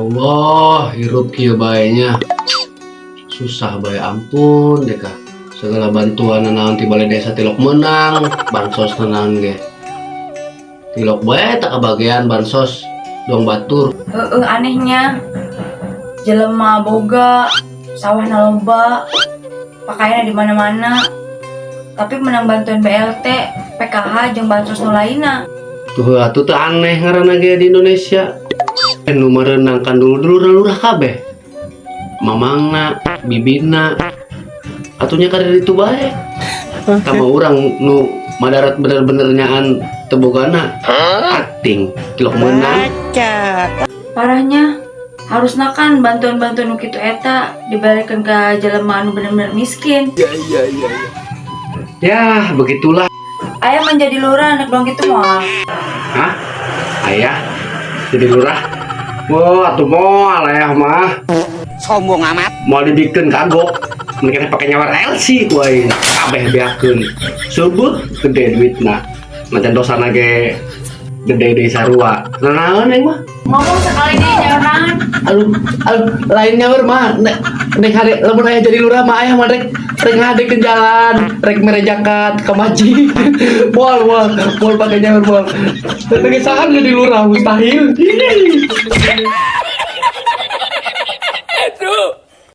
Allah, hirup kieu bae nya. Susah bae, ampun deh kah. Segala bantuan naon ti balai desa tilok menang, bansos naon ge. Tilok bae tak kebagian bansos dong batur. Heeh, anehnya. Jelema boga, sawahna loba, pakaianna di mana-mana. Tapi menang bantuan BLT, PKH jeung bansos nu lainna. Tuh atuh teu aneh ngaranna ge di Indonesia. Nu merenang kan dulu lurah kabeh. Mamangna, bibina. Atunya kada ditu bae. Sama urang nu madarat bener-bener nyaan teu bogana. Acting tilok menang. Parahnya, harusna kan bantuan-bantuan nu kitu eta dibalikan ke jelema anu bener-bener miskin. Ya, begitulah. Ayah menjadi lurah anak dong gitu moal. Hah? Ayah jadi lurah? Wah, atuh moal ayah mah. Sombong amat. Mau dibikin kagok. Mereka pakai nyawer LC ku aing. Kabeh beakeun. Sebut gede duitna. Macam dosana ge gede deui sarua. Naon aing mah? Ngomong sekali di nyawer. Aduh, aduh, lain nyawer mah. Nek nek hade lamun ayah jadi lurah mah ayah mah rek rek ngadekeun jalan, rek mere zakat ke masjid. Moal moal moal pakai nyawer moal. Rek sahan jadi lurah mustahil. Ih.